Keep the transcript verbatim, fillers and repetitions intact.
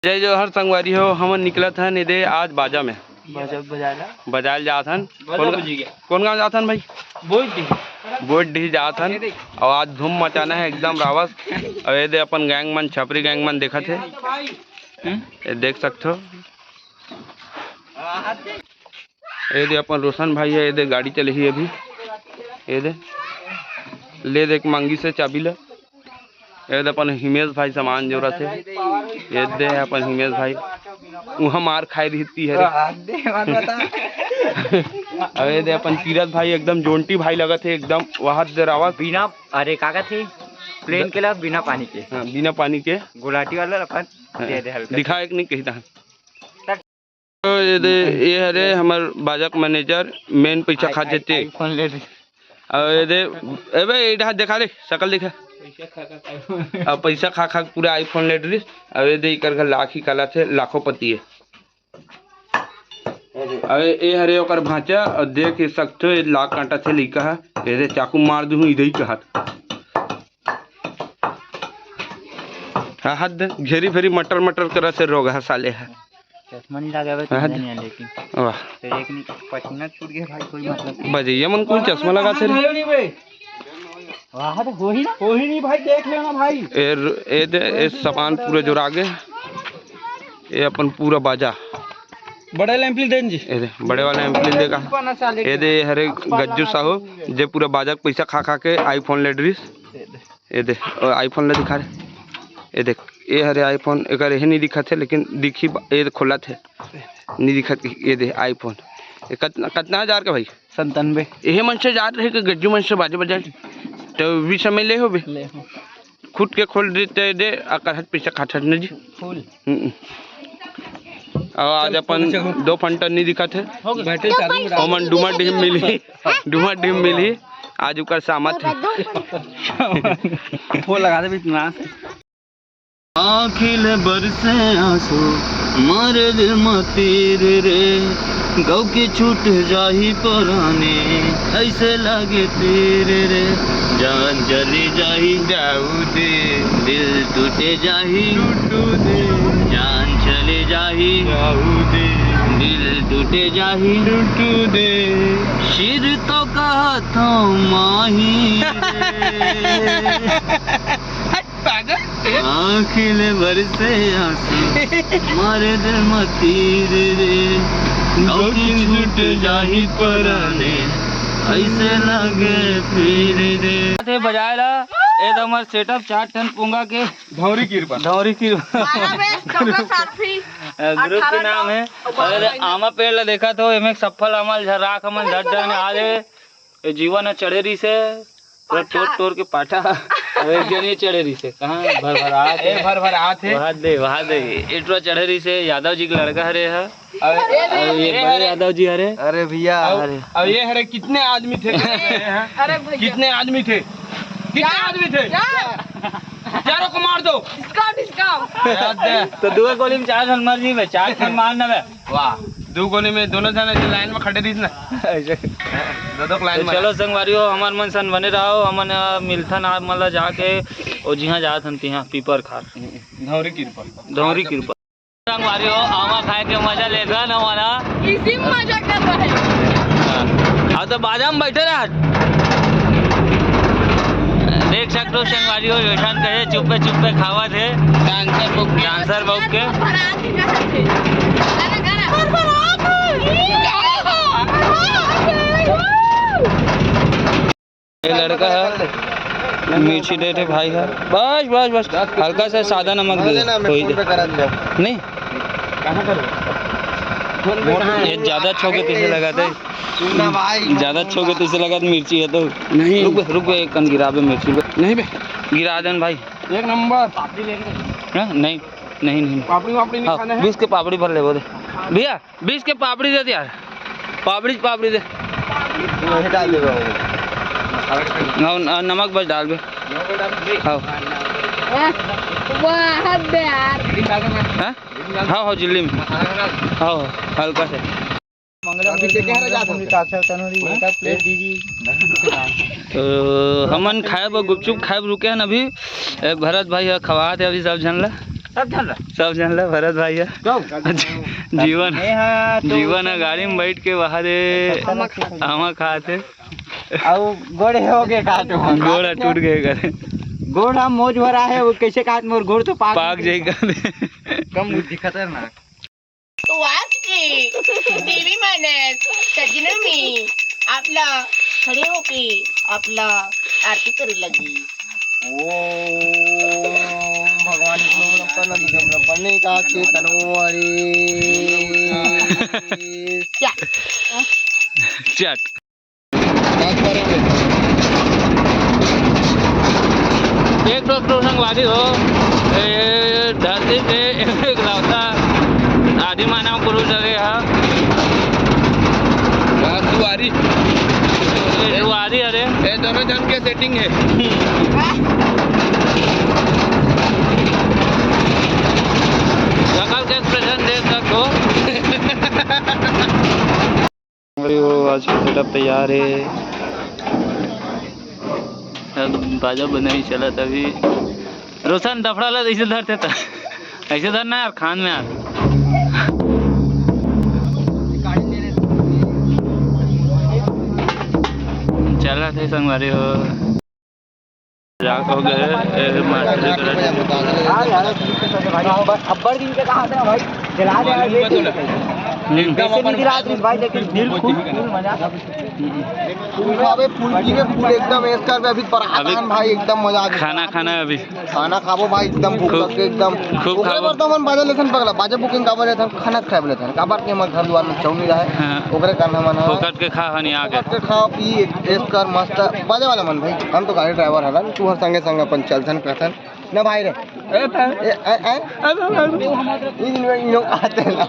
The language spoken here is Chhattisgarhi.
जय जोहार संगवारी हो, हमन निकलत हन एदे आज बाजा में। बाजा बजाए ला। बजाए ल जात हन। बाजा कौन, बजी गया। कौन गाँव जात हन भाई? बोइड डीह। बोइड डीह जात हन। अउ आज धूम मचाना हे एकदम रावस। अउ एदे अपन गैंग मन, छपरी गैंग मन देखत हे। हम्म? ये देख सकथो। एदे अपन रोशन भाई हे, एदे गाड़ी चलही अभी। एदे ले दे के मांगिस हे चाबी ला। एदे अपन हिमेश भाई सामान जोरत हे। एदे अपन हिमेश भाई उहाँ मार खाए रहिस हे रे। अउ एदे अपन तीरथ भाई एकदम जोंटी भाई लगत हे, एकदम वहाद दे रावत। बिना, अरे का कथे, प्लेन के ला बिना पानी के। हाँ, बिना पानी के। गुलाटी वाला अपन हाँ, दे दे हल्का। दिखा एक नहीं कही था। तो ये दे, ये हरे हमर बाजा के मैनेजर, मेन पैसा खा जेते। iPhone ले रही। अउ ये दे, ए बे, ये डहा देखा रे, शकल देखा। अब पैसा खा खा के पूरा iPhone ले रही। अउ ये दे, इकर घर लाख ही कला थे, लाखों पति है। अउ ये हरे ओकर भांचा, अउ देख ही सकथो, ये लाख कांटा थे लइका है। ये दे, चाकू मार दूँ, इधर ही कहत। हाँ, हद घेरी भेरी मटर मटर करत हे रोगहा साले ह। चश्मा नहीं लगावे तो हाँ, नहीं है, लेकिन वाह। तो एक नहीं, पसीना छूट गया भाई, कोई मतलब नहीं। बजैया मन कोई चश्मा लगाथे रे। वाह, तो हो ही ना। हो ही नहीं भाई, देख लेना भाई। ए, ए दे, ए सामान पूरा जोरा गे। ये अपन पूरा बाजा। बड़े वाला एम्पली देन जी। ए दे, बड़े वाला एम्पली देगा। ए दे, हरे गज्जू साहू, जे पूरा बाजा के पैसा खा खा के iPhone ले डरिस। ये दे, ओ, iPhone ला दिखा रे। ये देख, ये हरे iPhone, एकर यही नहीं दिखत है, लेकिन दिखी बा-, ये खोलत है, नहीं दिखत। ये दे iPhone, ये कतना, कतना हजार का भाई? संतानवे। यही मन से जात रहे कि गज्जू मन से बाजे बजाए, तो बीस समय ले हो बे। ले हो। खुद के खोल देते दे, अकर हट पैसा खाट हट न जी। फुल। हम्म। और आज अपन दो फंटन नहीं दिखत है। बैटरी चार्जिंग में डाल। ओमन डुमर डिम मिली, डुमर डिम मिली। आज उकर सामत है। फोन लगा दे बीच में। आँखी ले बरसे आंसू, मारे दिल म तीर रे, गौ के छूट जाही पराने, ऐसे लागे तीर रे, जान चली जाही जाऊ दे, दिल टूटे जाही टूटू दे, जान चले जाही जाऊ दे, दिल टूटे जाही टूटू दे, सिर तो कहत हूँ माही रे। पागल। आँखी ले बरसे आंसू, मारे दिल म तीर रे, गौ के छूट जाही पराने, ऐसे लागे फिर रे। थे बजाए ला, ए तो हमर setup चार ठन पोंगा के। धौरी कृपा। धौरी कृपा। आना बे, सबका selfie। अ, group के नाम है। अरे, आमा पेड़ ला देखा तो, एमे सफल आमा ल झर्रा के मन झट जाने आ रे। ए जीवन ह चढ़े रहिसे, पूरा टोर टोर के पाटा। अब एक जन ये चढ़े रहिसे, कहाँ भर भर आत ए, हे। भर भर आत हे। वहाँ दे, वहाँ दे। ए टुरा चढ़े रहिसे, यादव जी के लड़का हरे ह। अरे, अरे, ये ए, बड़े अरे। यादव जी हरे। अरे भैया, अरे। अब ये हरे, कितने आदमी थे? अरे भैया। कितने आदमी थे? कितने चार। आदमी थे? चार। चारों को मार दो। इसका, इसका। याद है। तो दो गोली में चार जन मर जी बे, चार जन मार ना बे। वाह, दू गोली में दोनों जने ऐसे लाइन में खड़े रहिस ना। ऐसे। दो दो लाइन तो में। चलो संगवारी हो, हमर मन सन बने रहो, हमन, अ, मिलथन आप मन ला जाके, ओ जिहाँ जात हन तिहाँ पीपर खार। धौरी कृपा। धौरी कृपा। संगवारी हो, आमा खाए के मजा लेथन हमन ह। इसी में मजा कर रहे हैं। हाँ। अब तो बाजा में बैठे रह। देख सकते हो संगवारी हो, योशन कहे चुप्पे चुप्पे खावत हे। डांसर बुक के। डांसर बुक के। ये लड़का है, मिर्ची देते भाई है। बस, बस, बस, हल्का सा सादा नमक दे दे। नहीं। ये ज्यादा छोके तैसे लगा था। ज्यादा छोके तैसे लगा था, मिर्ची है तो। नहीं। रुक बे, रुक बे, एक कन गिरा बे मिर्ची बे। नहीं बे। गिरा देन भाई। एक नंबर। हाँ? नहीं, नहीं, नहीं। पापड़ी वापड़ी नहीं हाँ, खाना है? बीस के पापड़ी भर ले वो दे। भैया, बीस के पापड़ी दे दे यार। पापड़ी, पापड़ी दे। वही डाल दे बाबू। हाँ, न-, नमक बस डाल बे। हाँ। वाह, वाह, बे यार। हाँ? हाँ, हाँ, झिल्ली में। हाँ, हल्का से। अभी से कह रहा जाता हूँ। तो हमन खाए बर गुपचुप खाए बर रुके हन अभी। ए, भरत भाई ह खवात हे अभी सब झन ला। सब झन ला। सब झन ला भरत भाई ह। जीवन, जीवन ह गाड़ी में बैठ के बाहर हे, आमा खात हे। अउ गोड़ हो गे का तो गोड़ टूट गे करे। गोड़ ह मोच भरा हे, वो कैसे कहा मोर गोड़ तो पाक पाक जाई करे। कम बुद्धि खतरनाक। तो आज के देवी मानस सज्जनों में आप ला खड़े होके आप ला आरती करे लगी। ओम भगवान विष्णु रब्बन विष्णु रब्बन का चेतनो हरे। क्या? चट। एक ठो, एक ठो संगवारी हो, ए, धरती के एक लौता आदि मानव गुरु जगह है। हाँ, सुवारी। ए, सुवारी, अरे। ए, दोनों जन के सेटिंग है। सकल के एक्सप्रेशन देख सकते हो। अरे वो आज का सेटअप तैयार है। सब बाजा बनाई चलत अभी। रोशन दफड़ा ला ऐसे धरते था। ऐसे धरना यार, खान में यार। चलत हे संगवारी हो। जाग हो गए, ए, मास्टर जी करा। हाँ यार, ठीक है, सर, भाई, अब्बड़, अब्बड़ दिन के कहा था भाई, जला दे यार, ये ठीक है। हम्म। वैसे नहीं गिरा रही भाई, लेकिन दिल खुश, दिल मजा। फूल खावे, फूल पी के, फूल एकदम ऐश कर, अभी पर अभी आसान भाई, एकदम मजा आ गया। खाना खाना है अभी। खाना खाबो भाई, एकदम भूख खूब, लग के एकदम। खूब ओकरे खाबो। बर तो हमन बाजा लेथन पगला, बाजा बुकिंग काबर लेथन, खाना खाए लेथन, काबर के हमर घर दुआर में चौनी रहे। हाँ। ओकरे कारण हमन ह फोकट के खा हनी आके। फोकट के खा पी, ऐश कर मस्त। बाजा वाला मन भाई, हम तो गाड़ी ड्राइवर हलन, तू हर संगे संग अपन चलथन करथन ना भाई रे। ए, ए, ए, ए, इन, इन लोग आते हैं ना।